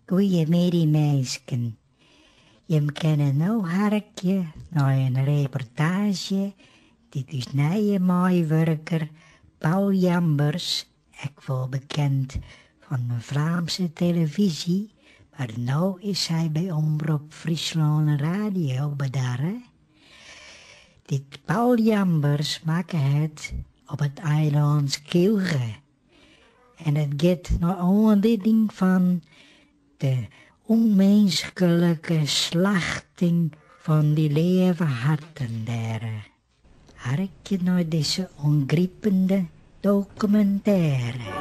Goeiemiddei minsken. Jim kinne no harkje nei in reportaazje dy't ús nije meiwurker Paul Jambers, ek wol bekend fan de Flaamske telefyzje, mar no is hy by Omrop Fryslân Radio bedarre, dy't Paul Jambers makke hat op it eilân Skylge. En it giet nei oanlieding fan de ûnminsklike slachting fan dy leave harten dêre. Harkje nei dizze oangripende dokumintêre.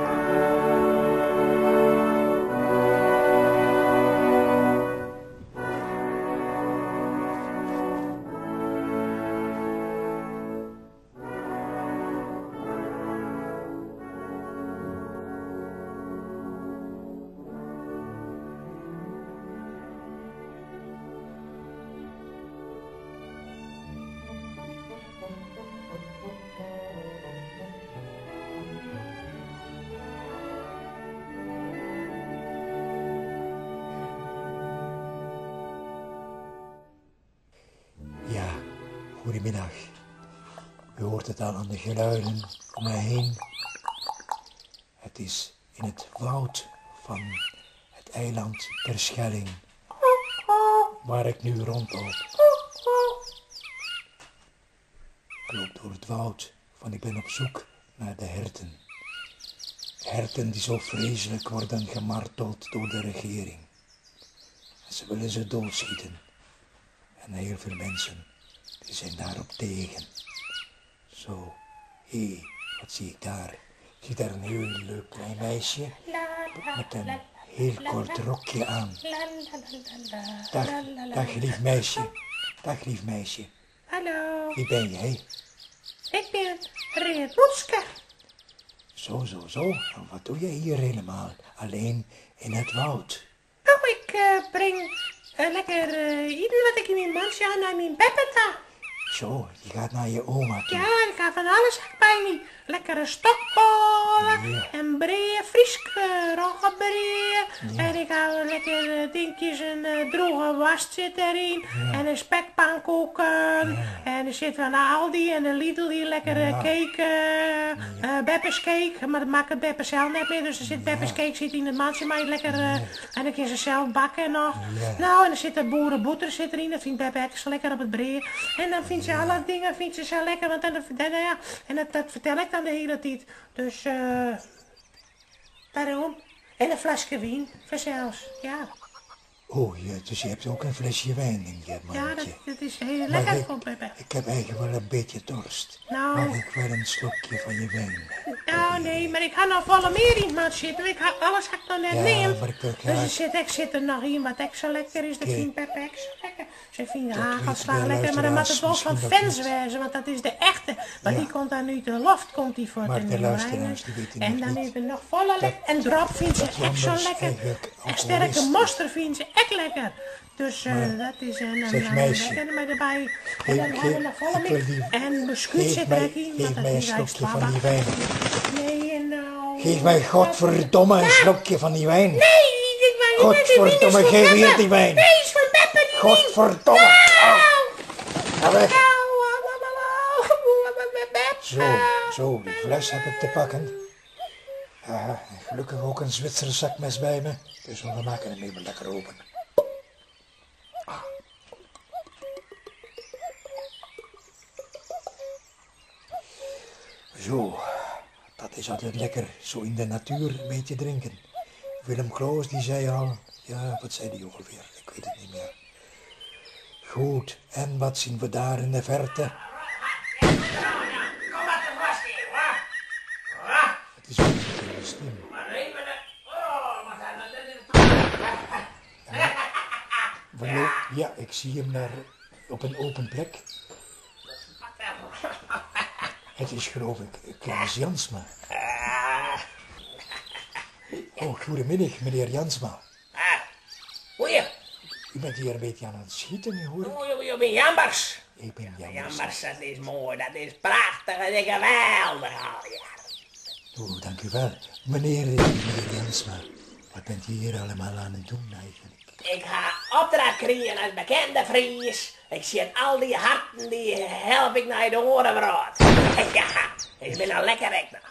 Ja, goedemiddag. U hoort het al aan de geluiden om mij heen. Het is in het woud van het eiland Terschelling waar ik nu rondloop. Ik loop door het woud, want ik ben op zoek naar de herten. Herten die zo vreselijk worden gemarteld door de regering. En ze willen ze doodschieten. En heel veel mensen die zijn daarop tegen. Zo, hé, hey, wat zie ik daar? Ik zie daar een heel leuk klein meisje met een heel kort rokje aan. Dag, dag lief meisje. Dag lief meisje. Hallo. Wie ben jij? Ik ben Reerboetske. Zo, zo, zo. En wat doe jij hier helemaal alleen in het woud? Nou, ik eh, breng eh, lekker uh, iten wat ik yn myn mantsje ha nei myn beppe ta. Zo, je gaat naar je oma toe. Ja, ik ha fan alles by my. Lekkere stokbôle Ja. en brea, Frysk roggebrea. Ja. En ik ha lekker dinkjes, in drûge woarst sit deryn. Ja. En in spekpankoeken. Ja. En der sit fan de Aldi en de Lidl hier lekkere Ja. cake, Beppe's cake. Mar dat makket Beppe sels net mear, dus der sit Beppe's cake sit yn it mantsje mei lekker, en dan kin se sels bakke noch. No, en der sit de boerebûter sit deryn, dat fynt Beppe ek sa lekker op it brea. En dan fynt se alle dingen fynt se sa lekker, want dan, dan, ja, en dat, dat fertel ik dan de hiele tiid. Dus dêrom. En in fleske wyn, fansels, ja. Oh, ja, dus je hebt ook een flesje wijn in je Ja, mandje. dat is heel Mag lekker ik, voor Beppe. ik heb eigenlijk wel een beetje dorst. Nou. Mag ik wel een slokje van je wijn? Nou, nee, mar ik ha noch folle mear yn it mantsje sitten. Ik ha alles ha ik noch net Ja, neamd. maar ik wil Dus der graag... sit ek sit der noch yn wat ek sa lekker is. Dat Oké. fynt Beppe ek sa lekker. Sy fynt de Dat weten hagelslag de lekker, mar dan moat it luisteraars wol fan misschien nog Fens niet. wêze, want dat is de echte. Want Ja. dy komt dan út de loft, komt dy fuort Maar en de dy luisteraars die weten En nog dan niet is der noch folle dat lekker. En drop fynt se dat ek sa Jambers lekker. eigenlijk En sterke alcoholist is. moster fynt se ek lekker. Dus Maar dat is en dan zeg dan meisje, lekker met erbij. En geef, dan hebben we geef, nog volle ik wil meer. die, En beskuit geef zit er mij, ook in, want geef dat mij een is eigenlijk slokje van die twaalf. wijn. Nee, nou. Geef mij godverdomme een slokje van die wijn. Nee, dit maar niet, die wijn is Godverdomme, voor geef hier Beppe. die wijn. Nee, is voor Beppe die wijn. Godverdomme. Nou. Au. Ga weg. Au, au, au, au, au, Beppe. Zo, zo, die fles heb ik te pakken. Aha, en gelukkig ook een Zwitserse zakmes bij me. Dus we maken hem even lekker open. Ah. Zo, dat is altijd lekker, zo in de natuur een beetje drinken. Willem Kloos die zei al, ja, wat zei die ook alweer? Ik weet het niet meer. Goed, en wat zien we daar in de verte? Kom maar te vast hier, hoor. Het is een beetje stem. Maar even de... Oh, wat zijn dat? We lopen- Ja, ik zie hem daar op een open plek. Het is geloof ik Klaas Jansma. Oh, goedemiddag, meneer Jansma. Goeie. U bent hier een beetje aan het schieten, hoor ik. Oh, je bent Jambers. Ik ben Jambers. Jambers, dat is mooi, dat is prachtig, dat is geweldig. Oh, ja. Oh, dank u wel. Meneer, meneer Jansma. Wat bent u hier allemaal aan het doen eigenlijk? Ik ha opdracht krigen as bekende Fries. Ik sjit al dy harten, dy help ik nei de oare wrâld. Ja, ik bin al lekker ek noch.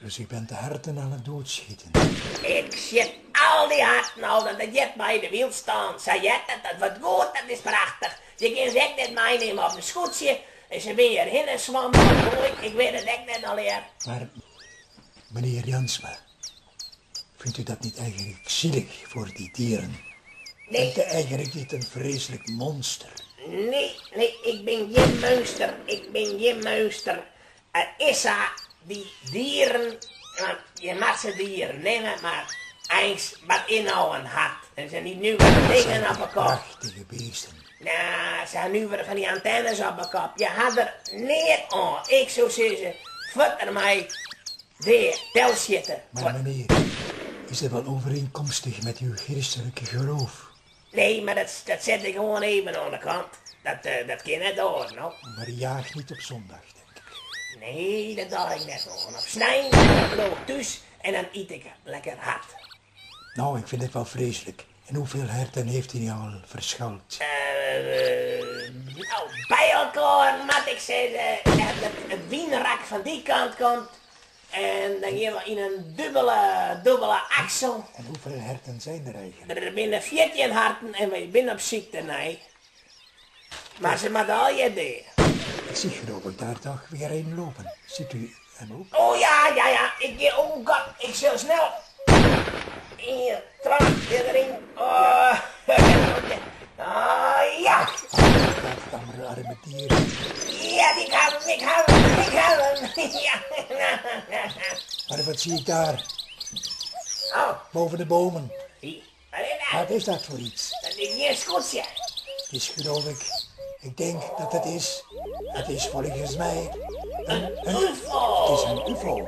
Dus u bent de herten aan het doodschieten? Ik sjit al dy harten al, dat it heart by de wyldstân. Sa heart it, dat wurdt goed, dat is prachtich. Je kinne se ek net meinimme op in skûtsje. En se binne hjir hinne swommen of hoe, ik wit it ek net allegear. Maar meneer Jansma, vindt u dat niet eigenlijk zielig voor die dieren? Nee. Bent u eigenlijk niet een vreselijk monster? Nee, nee, ik bin gjin meunster. Ik bin gjin meunster. It is sa, dy dieren, want je moat se dieren neame, mar eins, wat is no in hart? En se die nuvere dingen op 'e kop. Prachtige beesten. Nou, se ha nuvere fan dy antennes op 'e kop. Je ha der neat oan. Ik soe sizze, fuort dermei, dea, delsjitte. Maar meneer, is dat wel overeenkomstig met uw christelijke geloof? Nee, mar dat, dat set ik gewoan even oan de kant. Dat, dat kin net oars, no. Maar u jaagt niet op zondag, denk ik. Nee, dat doch ik net oan. Op snein dan bliuw ik thús en dan yt ik lekker hart. Nou, ik vind het wel vreselijk. En hoeveel herten heeft u nu al verschalkt? Nou, by elkoar moat ik sizze dat it wynrak fan dy kant komt en dan gean we yn in dûbele, dûbele aksel. En hoeveel herten zijn er eigenlijk? Der binne 14 harten en wy binne op syk dernei. Mar se moatte allegear dea. Ik zie geloof ik daar toch weer een lopen. Ziet u hem ook? Oh ja, ja, ja, ik gean, oh god, ik sil snel. Ien, twa, deryn. Oh, oh ja. Dat arme, arme dier. Ja, ik ha him, ik ha him, ik ha him. Ja. Maar wat zie ik daar? Oh. Boven de bomen. Wat is dat? Wat is dat voor iets? Dat is gjin skûtsje. Het is geloof ik, ik denk dat het is, het is volgens mij een, een UFO. Het is een UFO.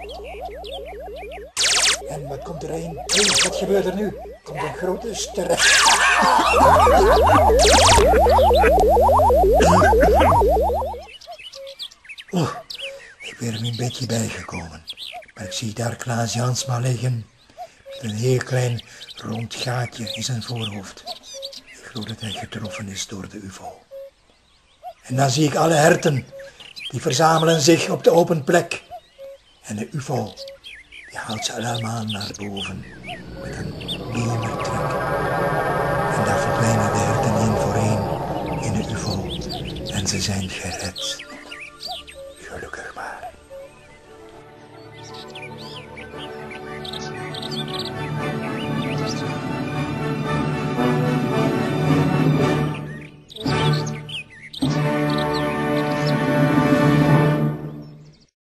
En wat komt er een? Hé, wat gebeurt er nu? Komt een grote ster. Oeh, ik ben er een beetje bijgekomen. Maar ik zie daar Klaas Jansma liggen. Met een heel klein rond gaatje in zijn voorhoofd. Ik geloof dat hij getroffen is door de UFO. En dan zie ik alle herten. Die verzamelen zich op de open plek. En de UFO, die haalt ze allemaal naar boven. Met een beamertruck. En daar verdwijnen de herten één voor één in de UFO. En ze zijn gered.